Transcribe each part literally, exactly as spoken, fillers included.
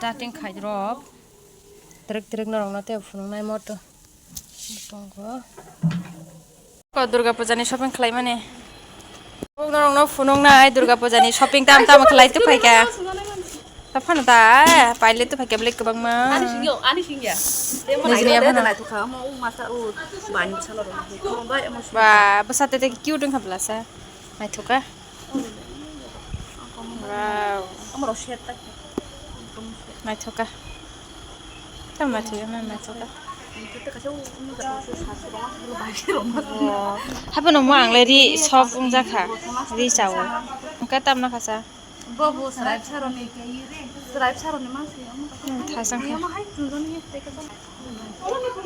Chatting khai rok. Trek trek norok no tei phunuk nai moto. Tongo. Ko Durga Puja ni shopping khlai mani. Norok no phunuk nai Durga Puja ni shopping tam tam khlai tu phaikha. Ta phano ta, paile tu phaikha bele kwbangma. Ani singyo, ani singya. Nijini ya phano. Nai thukha, omo, omo masa, o, bani bwsalo rw. Omo bai, omo singya. Ba, bwsa te te cute wngkha bwlasa. Naithok kha. Wow. Omo rw siyat ta. Naithok kha. Tam naithok ya, naithok kha. Habono mo ang le ri sok wngjakha. Ri chao. Wngkha tam nakhasa. Bobo srai bwsarokni, srai bwsarokni mansi omo kaisa. Hmm, thasang kha. Omo hai chunjoni tei kaisa.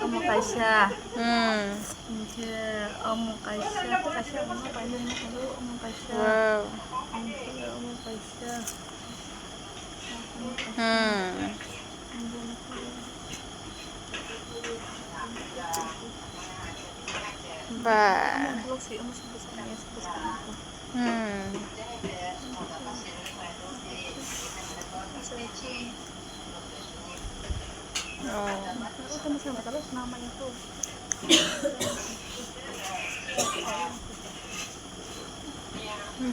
Omo kaisa. Hmm. Hinkhe omo kaisa, tei kaisa omo kaisa, omo kaisa. Wow. Hinkhe omo kaisa. Hmm. Ba. Omo blouse, omo songkhe songkhe. Hmm. Oh.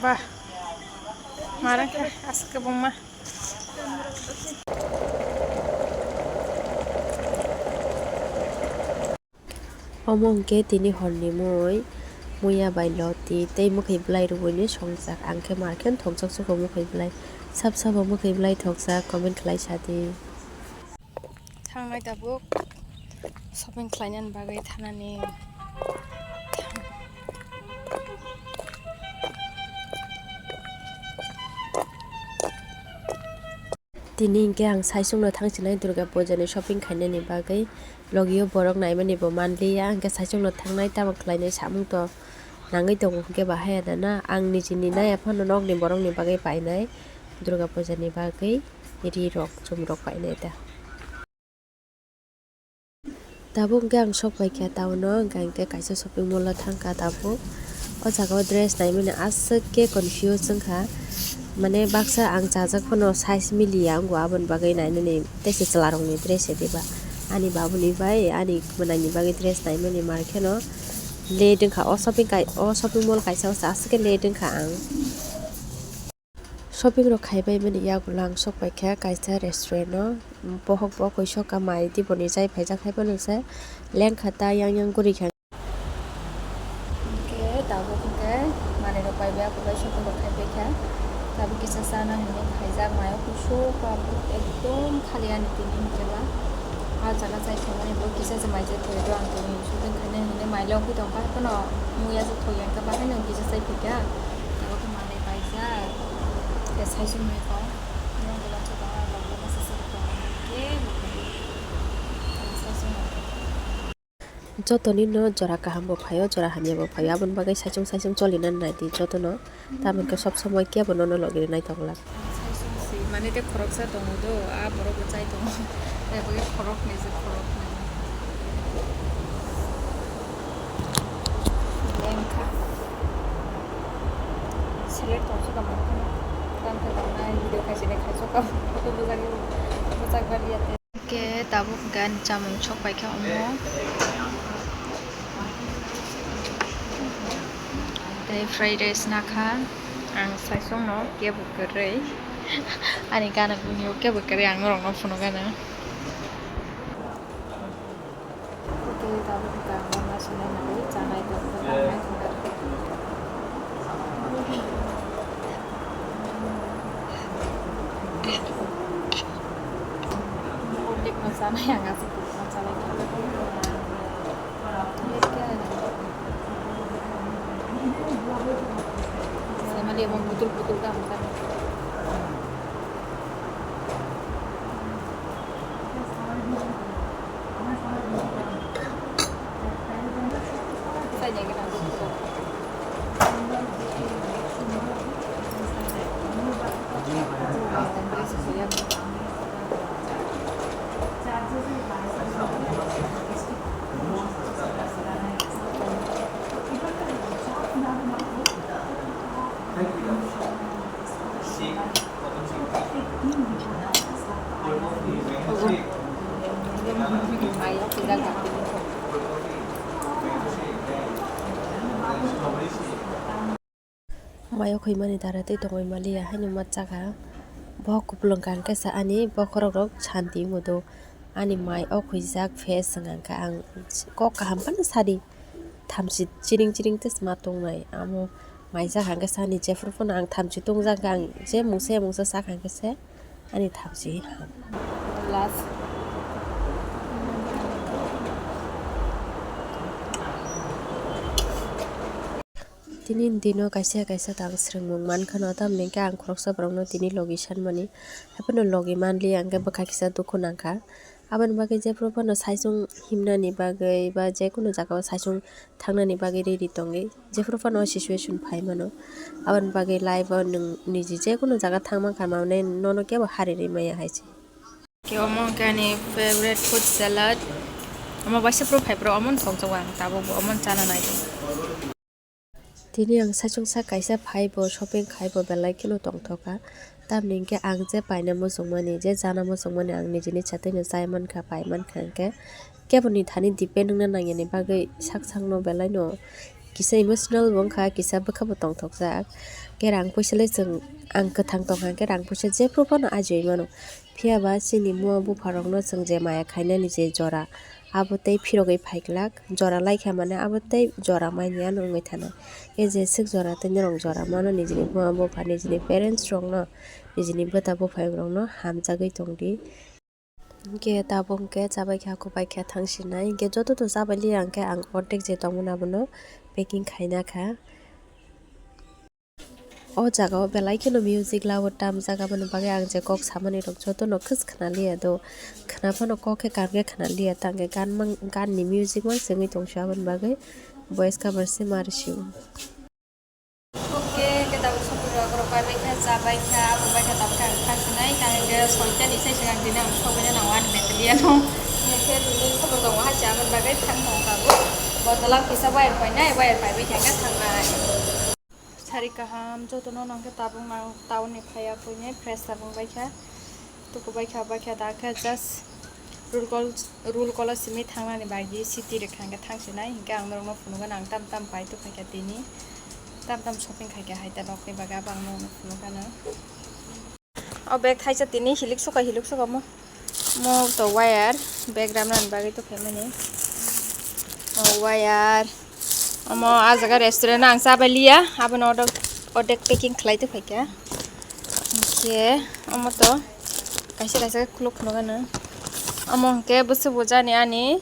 Bah. Marang kha, aswk kwbangma. Omo hwnkhe tini horni mui, muya bai loti tei mwkhwi bwlai rwini songchak. Ang khe mar khe thokjak suko mwkhwi bwlai. Sab sabo mwkhwi bwlai thokjak, comment khlai sa di. Thangnai tabuk shopping khlainani bagwi thanani. Tini hinkhe ang saichungno thangsinai Durga Puja ni shopping khainani bagwi, logio borok naimani bo manliya, hinkhe saichungno thangnai tamo khlainai samung to nangwi tongo, hinkhe bahai ya nana ang nijini naiya phano nokni borokni bagwi painai Durga Puja ni bagwi ri rok chum rok painai da. Tabuk hwnkhe ang sok paikha town o, hwnkhe ang khe kaisa shopping mall o thangkha tabuk. O jaga o dress naimani aswk khe confuse wngkha, mane baksa ang chajak phano size miliya wngo, aboni bagwi nainani tei se chwla rokni dress se diba. Ani babuni bai ani mwnaini bagwi dress naimani mar kheno late wngkha. O shopping kai-, o shopping mall kaisa o se aswk khe late wngkha ang. Shopping rok khaibai mani yagulo ang sok paikha kaisa restaurant o, bohok bo koisoka mai tei boni chai phaijak hai phano se lengkha ta yang yang gurikha. Hwnkhe tabuk hwnkhe manwi rok paibai, aphuru bai shopping rok khaipaikha. Tabuk kisa chana hinwi phaijak, mai o kusuka ekdom khali ani tini hwnkhe ba. Ah jaga chai thangmani bo kisa se mai chai thwi do ang tini shopping khainani hinwi mai logwi tongkha, haphano muya se thwi ang khe bahai no kisa chai phikha. Tabuk khe manwi paijak. Tei saichung nai kok. Norok belai chwla rok belai masa se tong khe. Saichung nai. Jotoni no jora kaham bo phaio, jora hamya bo phaio. Aboni bagwi saichung saichung choli nani nai di jotono. Tamoni khe sob somoi kebo nono logi rwnai tong glak. Saichung si mane tei khoroksa tongo do, a borok bo chai tongo. Tei bagwi khoroknwi se khoroknwi. Lengkha. Select tongsu kamo kheno. Tang khe tongnai video khaisini khaisu kamo. Photo bujagwi bujak baliya tei. Hwnkhe tabuk hwnkhe ani chamung sok paikha omo. Tei fried rice nakha. Ang saichung no kebo kwrwi. Ani gana guni o kebo kwrwi ang norok no phunuk gana. Tei tabuk hwnkhe ang ma sanai nai chanai tongkha, tangnai tongkha. Ordek no chanai ang aswk ma chanai kha. Ordek khe. Family emang butul-butul dah, bukan? Mai o khwi mani dara tei tongwi maliya haino ma chakha. Bo kupulung kha hwnkhe sa ani bokhorok rok santi wngwi do. Ani mai o khwijak face wngkha ang kok kaham phano sadi. Thamchi chiring chiring tei sma tongnai amo mai chakha hwnkhe sa ani jephuru phano ang thamchi tongjak kha ang je mungsa ya mungsa chakha hwnkhe se. Ani thamchi ham. Last. Tini dino kaisa kaisa tang swrwngmung mankha no, tamni hwnkhe ang khoroksa borokno tini logi sanmani, haiphano logi manliya hwnkhe bwkha kisa dukhu nangkha. Aboni bagwi jephuru phano saichung himnani bagwi ba jekunu jagao saichung thangnani bagwi ready tongwi. Jephuru phano o situation phai mano. Aboni bagwi life o nwng niji jekunu jaga thangma kha mane nono kebo hari rwi maya hai se. Khe omo hwnkhe ani favorite food salad. Omo waisa phuru phai phuru omo thokjago ang tabuk bo omo chana nai. Tini ang saichung sak kaisa phai bo shopping khai bo belai kheno tongthok kha. Tamni hwnkhe ang je paina muchungmani, je chana muchungmani ang nijini chatwino chai mankha, pai mankha hwnkhe. Keboni thani depend wngna nangyani bagwi sak sakno belaino kisa emotional bo wngkha, kisa bwkha bo tongthokjak. Khe rang puisa le chwng ang kwthang tongkha hwnkhe rang puisa jephru phano ajiui mano. Phiya ba chini mua bupharokno chwng je maya khainani je jora, abo tei phirogwi phaiglak, jora laikha mane abo tei jora manya ano wngwi thana. E je swk jora tei norok jora mano nijini buma bupha, nijini parents rokno, nijini bwta buphayung rokno hamjagwi tongdi. Hwnkhe tabuk hwnkhe chabaikha, kubaikha thangsinai. Hwnkhe joto to chabailiya hwnkhe ang ordek je tongmani abono packing khaina kha. O jaga o belai kheno music loud tamjak, aboni bagwi ang je kok samani rok jotono khis khna liya do, khna phano kok khe kaham khe khna liya, tangkhe gan mang, gan ni music mang sengwi tongsi aboni bagwi voice cover se ma rwsio. Okay, khe tabuk shopping rok rok bai bai kha, cha bai kha, abo bai kha, tabuk khe ang thang sinai, tangkhe soita ni sai swkang tini ang sogwi nang one meter liya no. Khe tini khobor tongo hai cha aboni bagwi thang tong tabuk. Bo tola kisa wire painai, wire pai bai kha khe thangnai. Sari kaham, jotono nangkhe tabuk nang town ni phaiya puine fresh tabuk baikha, tuku baikha, baikha da khe just roll call, roll call o simi thangnani bagwi city rwkha hwnkhe thangsinai, hinkhe ang norokno phunukgwi nang tam tam pai tubukha tini, tam tam shopping khaikha hai ta nokni bagwi abo ang norokno phunukgwi nang. O bag thaisa tini hilik suka, hilik suka mo. Mo to wire, bag ramnani bagwi to phaimani. O wire. Omo ah jaga restaurant ang cha bai liya. Abono order, order packing khlai to phaikha. Hwnkhe omo to kaisa kaisa khuluk khuluk ano. Omo hwnkhe bwswk bo jani ani.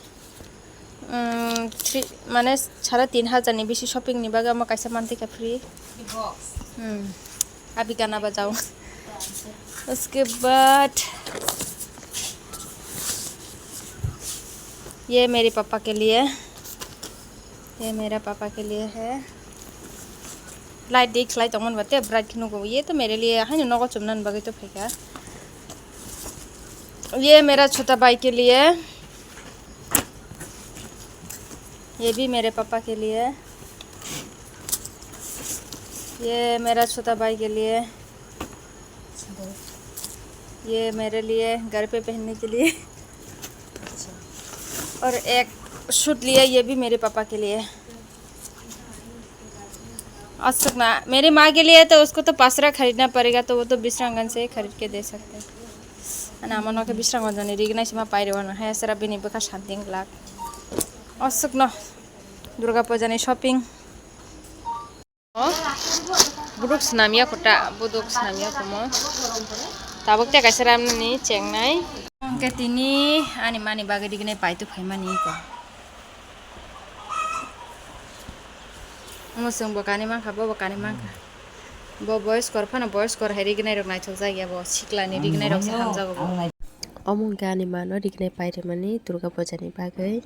Mm, three, mane sare tin hajar ni bisi shopping ni bagwi omo kaisa mantwi kha free. Hmm. Abi gana bajao. Uske baad ye mere papa ke liye, ye mera papa ke liye hai. Light dik khlai tongmani ba te bright khe nugo. Ye to mere liye, haino nogo chumnani bagwi to phaikha. Ye mera chota bhai ke liye. ये भी मेरे पापा के लिए, ये मेरा छोटा भाई के लिए, ये मेरे लिए घर पे पहनने के लिए, और एक सूट लिया, ये भी मेरे पापा के लिए। Aswk na, मेरी माँ के लिए तो उसको तो पाँच रुपया खरीदना पड़ेगा, तो वो तो बीस रुपया से ही खरीद के दे सकते हैं। Ana amo no khe bisrango jani rignai sima pairwano hai aswra bini bwkha santi glak. Aswkno Durga Puja ni shopping. O, buduk swnamya kota, buduk swnamya komo. Tabuk te kaisa ramnani chengnai. Hwnkhe tini ani mani bagwi rignai paitu phaimani ko. Omo chwng bo kani mankha, bo bo kani mankha. Bo boyos kor phano boyos kor hai rignai rok naithok jak ya bo, sikla ni rignai rok se hamjago bo. Omo hwnkhe ani mano rignai pairwmani Durga Puja ni bagwi.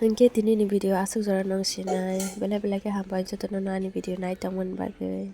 Hwnkhe tini ni video aswk jora nang sinai, belai belai khe hambai jotono ani video nai tongmani bagwi.